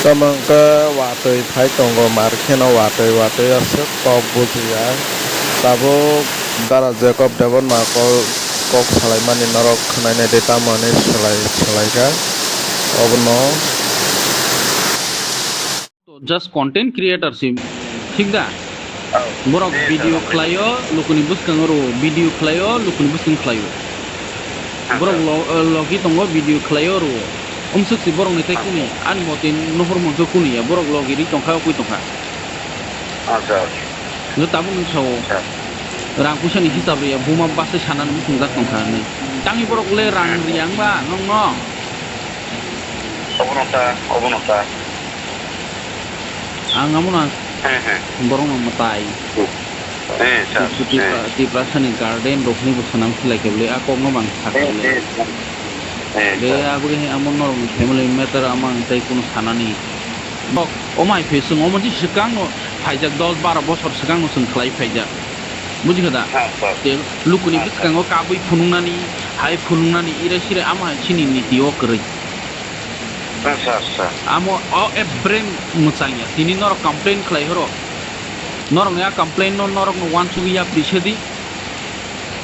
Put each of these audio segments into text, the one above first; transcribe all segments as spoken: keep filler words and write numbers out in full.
Tamo hwnkhe watwi phai tongo, mar kheno watwi watwi aswk kok bujiya. Tabuk Dara Jacob Debbarma kok, kok salaimani norok khwnainai de, tamo hinwi swlai, swlaikha obono. To just content creator si, thik da? Oh, borok video khlaio, lukuni bwskango rwo, video khlaio, lukuni bwskango khlaio. Borok lo-, logi tongo, video khlaio rwo. Umswk si borokni tei kuni, ani motwi nohor mankhe kuni ya, borok logi ri tongkha, ukui tongkha. Acha. Nw tabuk nw sao. Acha. Rang puisa ni hisab riya, buma bwsai sanani muchungjak tongkha hinwi. Tangwi borok le rang riya wngba nokno? Obono ta, obono ta. Ang amo na. He, he. Borok no mwtai. He, sir. Tipra-, he. Tiprasani garden rokni bo swnam khlai khe bwle, a kok no bang sa khe bwle. He, he. He, sir. Abo khe amo norok ni family matter, amo ang tei kuno sanani. Bok, o mai phe chwng omo je swkang no phaijak, dos baro bosor swkang no chwng khlai phaijak. Bujikha da? Ha, sir. Te lukuni bwskango kabui phunuknani, hai phunuknani, ire sire amo hai chini niti o kwrwi. Acha, acha. Amo o ebreng mwchangya. Tini norok complain khlai horo. Norokni a complain no norokno uansugwi yapri sedi.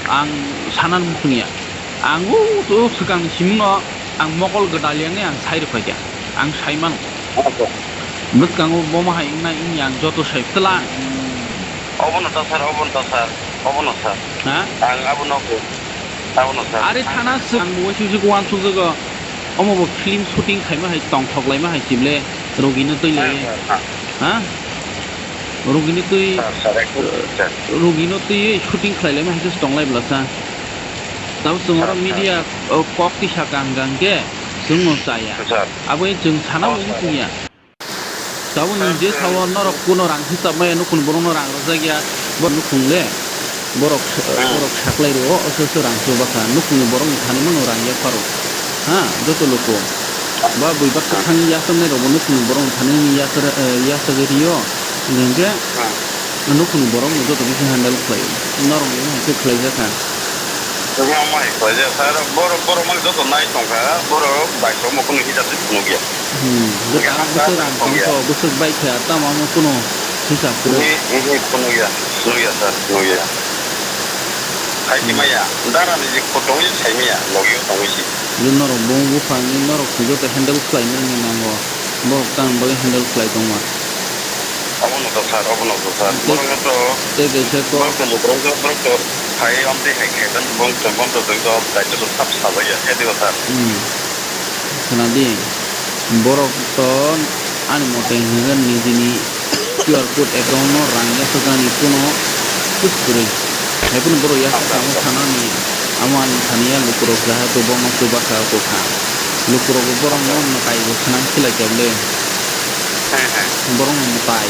Ang sanan muchungya. Ang o, o swkangni simingno ang mokol gwdal yangwi ang sai rwphaikha. Ang sai mano. Acha. Bwskango bomo hai wngna wngya ang joto sai twlang. Obono ta sir, obono ta sir, obono sir. Ha? Ang abono ko, abono sir. Are thana swk ang bo waisuk suk uansukjago. Omo bo film shooting khaima hai tongthok laima hai sible rogino twi lai. Ha, ha, ha. Ha? Rogino twi, sir, sir, ekdom sir. Rogino twi shooting khlai laima hai khe tong lai bwlasa. Tamo chwng oro, sir, sir, media, o, kok tisa kang kang khe chwngno chaya. Sir. Abo chwng sana, oh, bo sir, wngya. Tabuk nwng je sao norok kuno rang hisab maya, nukungni borokno rang rwjakya, bo nukhung le borok, hmm, borok saklai rwo, oso oso rang chubakha, nukungni borokni thani mano rang yapharo. Ha, joto luku. Ba bui bak, hmm, kwthang yasaknai rokbo nukungni borokni thani yasar-, eh, yasagwi rio, hinkhe, hmm, nukungni borokno joto khe handle khlaio. Norokni hai khe khlaijakha. Omo hai khlaijak, sir, borok, borok mani joto nai tongkha, borok bai tongmo kunu hita se phunukya. Hmm, bwswk rang tongkha, bwswk bai kha, tamo amo kunu hisab kwrwi. Nini, nini phunukya, phunukya sir, phunukya. Khai, hmm, simaya, dara ni je photo wi saimaya, logi o tongwi si. Je norok bung buphang ni norok joto handle khlai nani nango, borok tamo bagwi handle khlai tongma. Obono to sir, obono to sir. Tei, borok to, tei kaisa kok. Borok to, borok to, borok to, hai amtwi hai khe, borok to, borok to, borok to, daityo to sab sajagya, khe diba sir. Hmm. Khwnadi, borok to ani mote hwnwi nijini Q R code account no rang yasaknani kuno kwswk kwrwi. Haiphano borok yasakha, acha, tamo, acha, sanani, amo ani thani ya lukurok jahato bono chubakha kokha. Lukurok bo borokno, acha, mwtai bo khwnang khlai kha bwle. He, he. Borokno mwtai.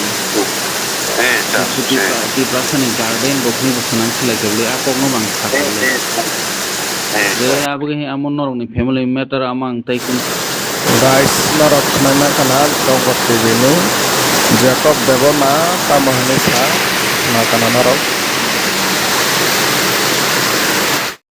He, acha, Tipra-, he. Tiprasani garden rokni bo khwnang khlai kha bwle, a kokno bang kha kha bwle. He, he. He, acha. Abo khe amo norokni family matter, amo ang tei kun. Guys, norok khwnai ma khana Dongkot T V ni Jacob Debbarma tamo hinwi sa ma khana norok.